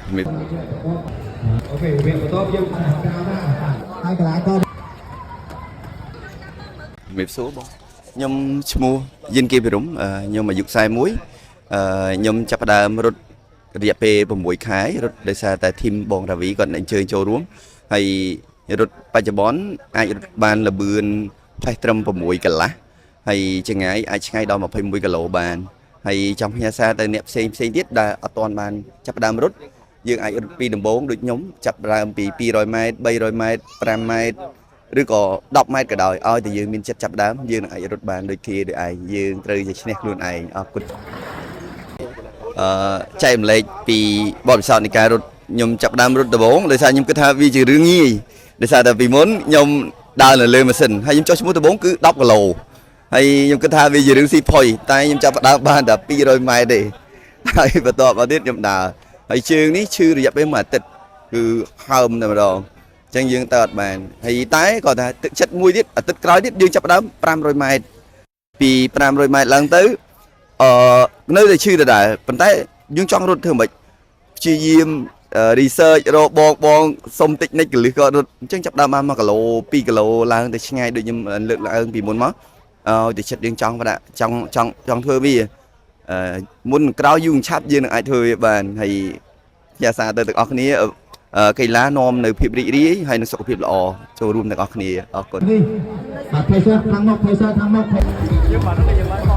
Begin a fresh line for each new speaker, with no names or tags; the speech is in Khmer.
ជំរាប
OK វគ្គបន្ទាប់យើង
ក្រៅដែរហើយកីឡាករ
ជំរាបសួរបងខ្ញុំឈ្មោះយិនគីភិរមខ្ញុំអាយុ41ខ្ញុំចាប់ផ្ដើមរត់រយៈពេល6ខែរត់ដោយសារតែ team បងរាវីគាត់អញ្ជើញចូលរួមហើយរត់បច្ចុប្បន្នអាចរត់បានល្បឿនផេះត្រឹម6កន្លះហើយចម្ងាយអាចឆ្ងាយដល់21គីឡូបានហើយចង់ផ្ញើសារទៅអ្នកផ្សេងផ្សេងទៀតដែលអត់ទាន់បានចាប់ផ្ដើមរត់យើងអាចរត់ពីដំបូងដូចខ្ញុំចាប់ផ្ដើមពី200ម៉ែត្រ300ម៉ែត្រ5ម៉ែត្រ ឬក៏10ម៉ែត្រក៏ដោយឲ្យតែយើងមានចិត្តចាប់ដើមយើងនឹងអាចរត់បានដូចគ្នាដូចឯងយើងត្រូវជាឈ្នះខ្លួនឯងអរគុណចែករំលែកពីបទពិសោធន៍នៃការរត់ខ្ញុំចាប់ដើមរត់ដំបូងដោយសារខ្ញុំគិតថាវាជារឿងងាយដោយសារតែពីមុនខ្ញុំដើរនៅលើម៉ាស៊ីនហើយខ្ញុំចុះឈ្មោះដំបូងគឺ10គីឡូហើយខ្ញុំគិតថាវាជារឿងស៊ីផុយតែខ្ញុំចាប់ផ្ដើមបានតែ200ម៉ែត្រទេហើយបន្ទាប់មកទៀតខ្ញុំដើរហើយជើងនេះឈឺរយៈពេលមួយអាទិត្យគឺហើមតែម្ដង អញ្ចឹងយើងទៅអត់បានហើយតែគាត់ថាទឹកចិត្តមួយទៀតអាទិត្យក្រោយទៀតយើងចាប់ផ្ដើម500ម៉ែត្រពី500ម៉ែត្រឡើងទៅអឺនៅតែឈឺដដែលប៉ុន្តែយើងចង់រត់ធ្វើម៉េចព្យាយាម research រកបងបងសុំតិចនិចកលឹះក៏រត់អញ្ចឹងចាប់ផ្ដើមបាន1គីឡូ2គីឡូឡើងទៅឆ្ងាយដូចខ្ញុំលើកឡើងពីមុនមកឲ្យតែចិត្តយើងចង់ផ្ដាក់ចង់ចង់ចង់ធ្វើវាអឺមុនក្រោយយូរឆាប់យើងនឹងអាចធ្វើវាបានហើយផ្ញើសារទៅទាំងអស់គ្នាកីឡានាំនៅភាពរីករាយហើយនិងសុខភាពល្អចូលរួមទាំងអស់គ្នាអរគុណ
នេះបាទ pacer ខាងមុខ pacer ខាងមុខ
យើងបាទហ្នឹងយើងឡើង